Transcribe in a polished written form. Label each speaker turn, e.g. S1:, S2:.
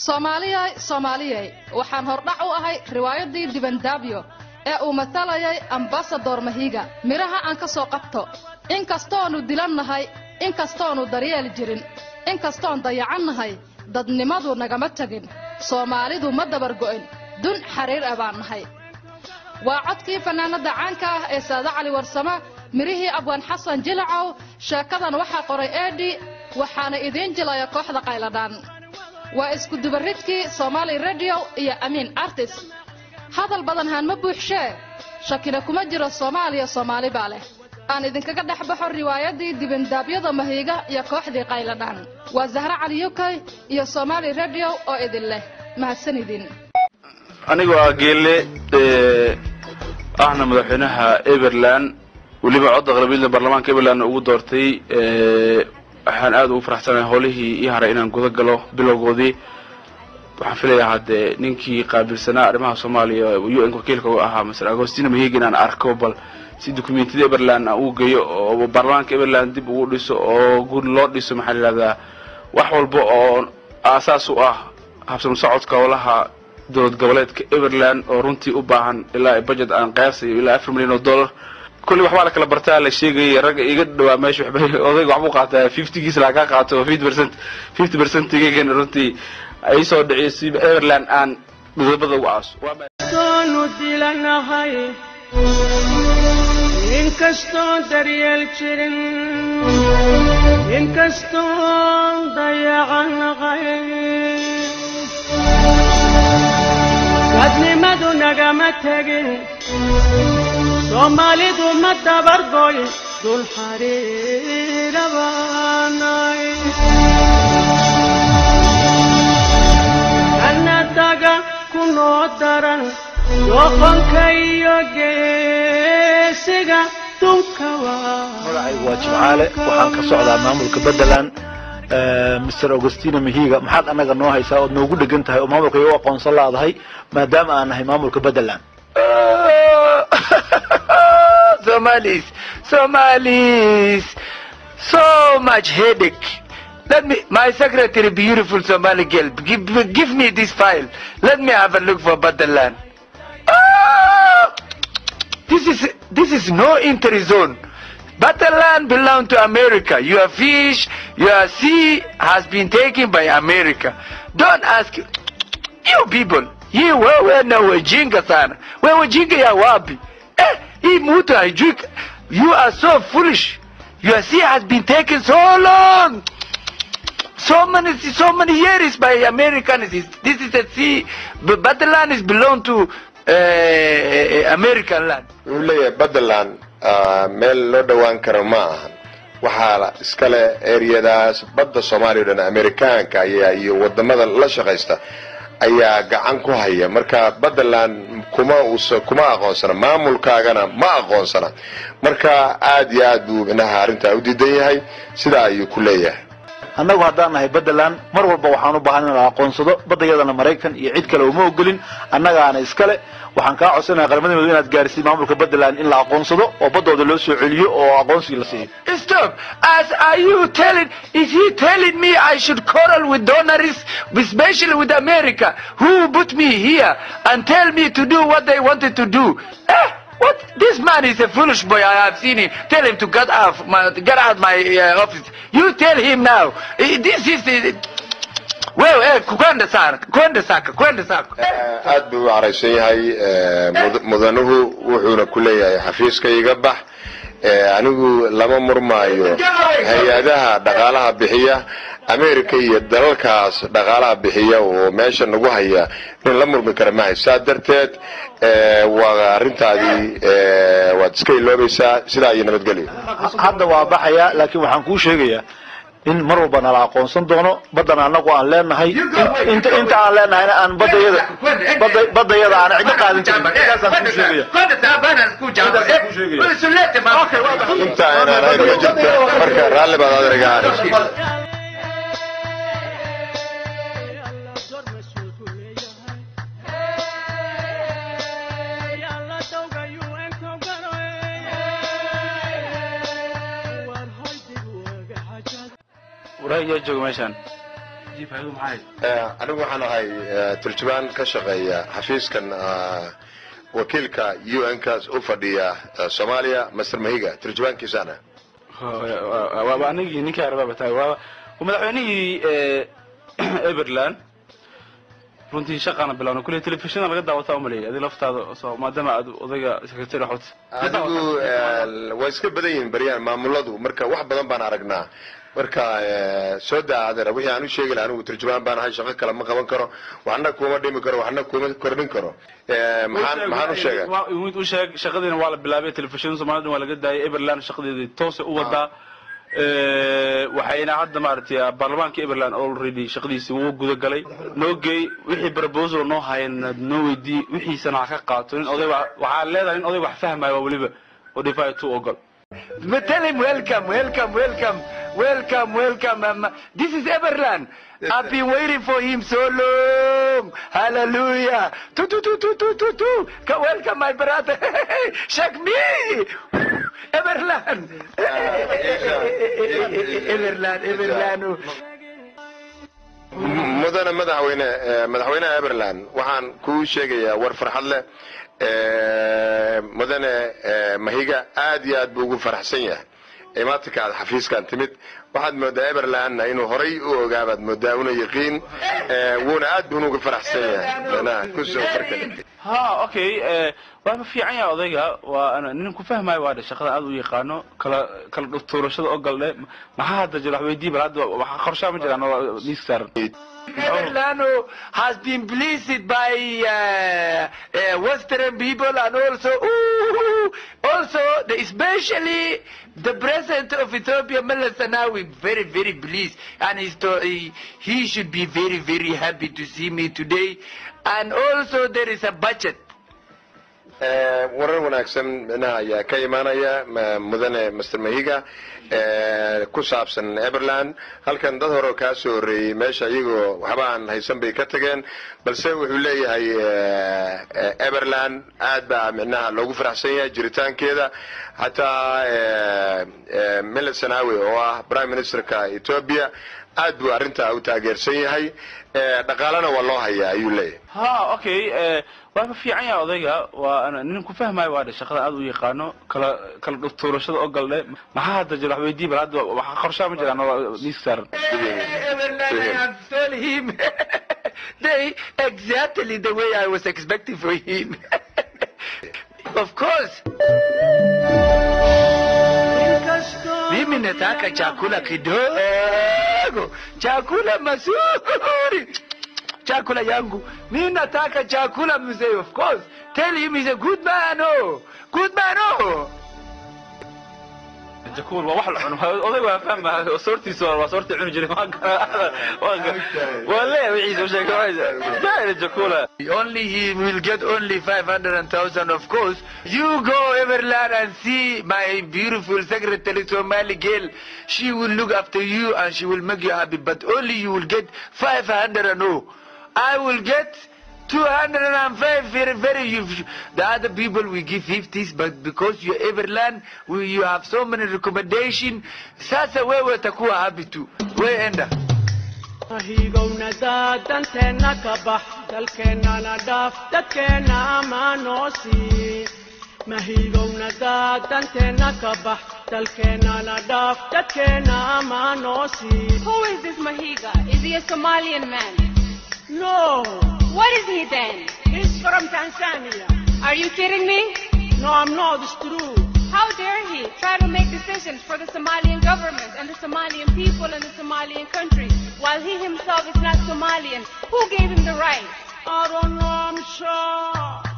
S1: Soomaaliyay, Soomaaliyay, waxaan hordhac u ahay riwaayaddii Dibandaabyo ee uu matalayay Ambasador Mahiga. Midhaha aan ka soo qabto: inkastoonu dilannahay, inkastoonu daryeel jirin, inkastoon dayacannahay, dadnimadu nagama tegin, Soomaalidu ma dabargo'in, dun xariir ah baan nahay. Waa codkii fanaanadda caanka ah ee Saade Cali Warsame, midhihii Abwaan Xasan Jilacow. Sheekadan waxaa qoray Edi, waxaana idiin jilaya kooxda Qayladhaan. Waa isku dubaridkii Somaali Radio iyo Amiin Artist. Hadal badan haan ma buuxshee, shakina kuma jiro, Soomaaliya Soomaali baa leh. Aan idinkaga dhex baxo riwaayaddii Dibindaabyada Mahiiga iyo kooxdii Qayladhaan. Waa Zahre Cali Yukay iyo Somaali Radio oo idin leh mahadsanidin.
S2: Anigoo ah Geelle, ahna madaxweynaha Everland, weliba cod aqlabiyadda baarlamaanka Everland ugu doortay, waxaan aada ugu faraxsanahay howlihii ii haray inaan guda galo bilowgoodii. Waxaan filayaa haddee ninkii qaabilsanaa arrimaha Soomaaliya UN wakiilka u ahaa, Mister Agostino Mahiga, inaan arko bal si documentiyada Everland aan ugu geeyo oo baarlamaanka Everland dib ugu dhiso oo guud loo dhiso, maxaa la yidhahdaa, wax walba oo aasaas u ah habsam socodka howlaha dowlad goboleedka Everland, oo runtii u baahan ilaa budget aan qiyaasayo ilaa $4 milyan. Kulli waxbaa la kala bartaa la sheegayay. Ragga iga dhawaa meesha waxba odayga waxbuu qaataa, 50-giis laa kaa qaato, 50%, 50%-gaygana runtii ay soo dhiciyo si Everland aan midabada ugu aaso.
S3: Toonu dilanahay, inkastoon daryeel jirin, inkastoon dayacanahay, dadnimadu nagama tegin, Soomaalidu ma dabargoy, dul xariirabanay kanadaga ku noo daran doqonka iyo geesiga dunka.
S4: Magacaygu waa Jimcaale, waxaan ka socdaa maamulka Puntland. Mr Augustino Mahiga, maxaad annaga noo haysaa ood noogu dhegan tahay oo maamulka igu aqoonsan laadahay, maadaama aan nahay maamulka Puntland?
S5: Somalis, Somalis, so much headache. Let me, my secretary, beautiful Somali girl, give me this file. Let me have a look for Badaland. Ah, this is no entry zone. Bataland belong to America. Your fish, your sea has been taken by America. Don't ask you people. You wewe na wajinga sana. Wewe wajinga ya wapi? Eh, hii mtu haijui. You are so foolish. Your sea has been taken so long. So many years by Americans. This is a sea. Bataland is belong to American land.
S6: Wuxuu leeyahay Puntland meel loo dhowaan karo ma ahan, waxaa iskale ereyadaas badda Soomaaliya o dhan Amerikaanka ayaa iyo wadamada la shaqaysta ayaa gacan ku haya. Marka Puntland kuma uusa kuma aqoonsana, maamulkaagana ma aqoonsana. Marka aad iyo aad buu micnaha arrintaa u diidan yahay, sidaa ayuu ku leeyahay.
S4: Annagu haddaan nahay Puntland, mar walba waxaan u baahan in la aqoonsado baddayadana. Maraykan iyo cid kale uma ogolin, annagaana iskale. Waxaan kaa codsanaya Qaramada Midoobey inaad gaarsiid maamulka Puntland in la aqoonsado oo baddooda loo soo celiyo oo aqoonsigii la siiyo.
S5: Stop. As are you telling, is he telling me I should quarrel with donors, especially with America, who put me here and tell me to do what they wanted to do? Eh? What? This man is a foolish boy. I have seen him. Tell him to get out my office. You tell him now. This is the, well, kwenda sana, kwenda saka, kwenda saka.
S6: Aad buu u caraysan yahay mudanuhu, wuxuuna ku leeyahay xafiiska iga bax. Anigu lama murmaayo hay-adaha dhaqaalaha bixiya, America iyo dalalkaas dhaqaalaha bixiya oo meesha nagu haya, nin la murmi kara mahay. Saa darteed waa arrintaadii waad iska iloobaysaa. Sidaa iyo nabadgelyo.
S4: Hadda waa baxayaa, laakiin waxaan kuu sheegayaa in mar walba nala aqoonsan doono baddana annagu aan leenahay, inta aan leenahayna aan badayada badayada aan ciddo qaadan karin. Intaasaan kuu sheegaya, intaasaan kuu sheegaya.
S6: Intaa inaan ahayn ma jirto. Marka raalli baad adriga.
S3: Door mas-uul ku leeyahay yalla dowga UN-ka galo war hoy dib uga xajada.
S2: Waraa, yaa jooga meeshaan? Cajiib, hayadu maxay?
S6: Anigu waxaan ahay turjubaan ka shaqeeya xafiiskan wakiilka UN-kaas u fadhiya Soomaaliya, Master Mahiga, turjubaankiisaana.
S2: Waaba anigii ninkaa rabaaba tahay, waa madaxweynihii Everland. Runtii shaqaana bilawna kulley, telefishinada laga daawataa umaleeyay adi laftaada soo, maadaama aad odayga secretary waxwat.
S6: Adigu waa iska badan yihiin baryahan maamuladu, marka wax badan baan aragnaa. Marka soo daa adeer, wixii aan u sheegi lahaa, anigu turjubaan baan ahay, shaqo kale ma qaban karo, waxna kuma dhimi karo, waxna kuma kordhin karo. Maxaan u sheegay?
S2: U sheeg, shaqadiina waa la bilaabay, telefishinada Soomaalida waa laga daayay, Everland shaqadeedii toosay u wadaa. Waxayna hadda maaragtay baarlamaanka Everland already shaqadiisii wuu guda galay. Noo geey wixii proposal noo hayan, noo weydii, wixiisana ha ka qaato. Nin oday waxaa leedahay, nin oday wax fahmaya waa weliba oo dhifaayo tu ogol.
S5: But tell him welcome, welcome, welcome, welcome, welcome. This is Everland. I've been waiting for him so long. Hallelujah. Tu, tu, tu, tu, tu, tu, tu. Welcome, my brother. Shake me. Everland. Everland, Everland.
S6: Mudane madaxweyne, madaxweynaha Everland, waxaan kuu sheegayaa war farxad leh. Mudane Mahiga aad iyo aad buu ugu faraxsan yahay imaatinka aad xafiiskan timid. Waxaad moodaa Everlandna inuu horay u ogaabaad moodaa, una yaqiin, wuuna aad buuna uga faraxsan yahay manaha kusoo marka.
S2: Ha, okay, waaba fiican yahay odayga, waa nin ku fahmayo, waa dhe shaqada aad u yaqaano, kala tuurashada ogol dhe. Maxaa hadda jira? Wax weydii bal hadda, waxa qorshaa ma jiraan oo miiska saaran?
S5: Everlano has been blessed by Western people and also, ooh, also the, especially the president of Ethiopia, Meles Zenawi, very, very pleased. And he should be very, very happy to see me today. And also there is a budget.
S6: Warar wanaagsan micnaha ayaa ka imaanaya mudane Master Mahiga ku saabsan Everland. Halkan dad hore oo kaa soo horreeyey meesha iyagoo waxba aan haysan bay ka tageen, balse wuxuu leeyahay Everland aad baa micnaha loogu faraxsan yahay jiritaankeeda. Xataa Meles Zenawi oo ah prime ministerka Ethiopia aad buu arrintaa u taageersan yahay, dhaqaalena waa loo hayaa ayuu leeyahay.
S2: Ha, okay, waaba fiican yahay odayga, waa nin ku fahmayo, waa dhe shaqada aad u yaqaano, kala tuurashada ogol dhe. Maxaa hadda jira? Wax weydii bal hadda, waxa qorshaa ma jiraan oo miiska saaran?
S5: Everland, I have told him they exactly the way I was expecting for him. Of course. Mimi nataka chakula kidogo, chakula mazuri, chakula yangu. Mimi nataka chakula mzee, of course. Tell him he's a good man, oh, good man, oh.
S2: Jakuul waa wax la cuno, oday waa fahma, soortiisa waa soortii cuni jiray, waa leeyahay wixiisa sheegay jakula.
S5: Only he will get only 500,000, of course. You go Everland and see my beautiful secretary Somali girl. She will look after you and she will make you happy. But only you will get 500 and oh. I will get 205, very, very, you, the other people we give 50s, but because you're Everland, you have so many recommendation. Sasa wewe utakuwa happy too. We enda.
S3: Higowna daadanteenna ka bax, dalkeennana dhaaf, dadkeenna ammaanoo sii. Mahigowna daadanteenna ka bax, dalkeennana dhaaf, dadkeenna ammaanoo sii.
S7: Who is this Mahiga? Is he a Somalian man?
S3: No.
S7: What is he then?
S3: He's from Tanzania.
S7: Are you kidding me?
S3: No, I'm not. It's true.
S7: How dare he try to make decisions for the Somalian government and the Somalian people and the Somalian country while he himself is not Somalian? Who gave him the right?
S3: I don't know, I'm sure.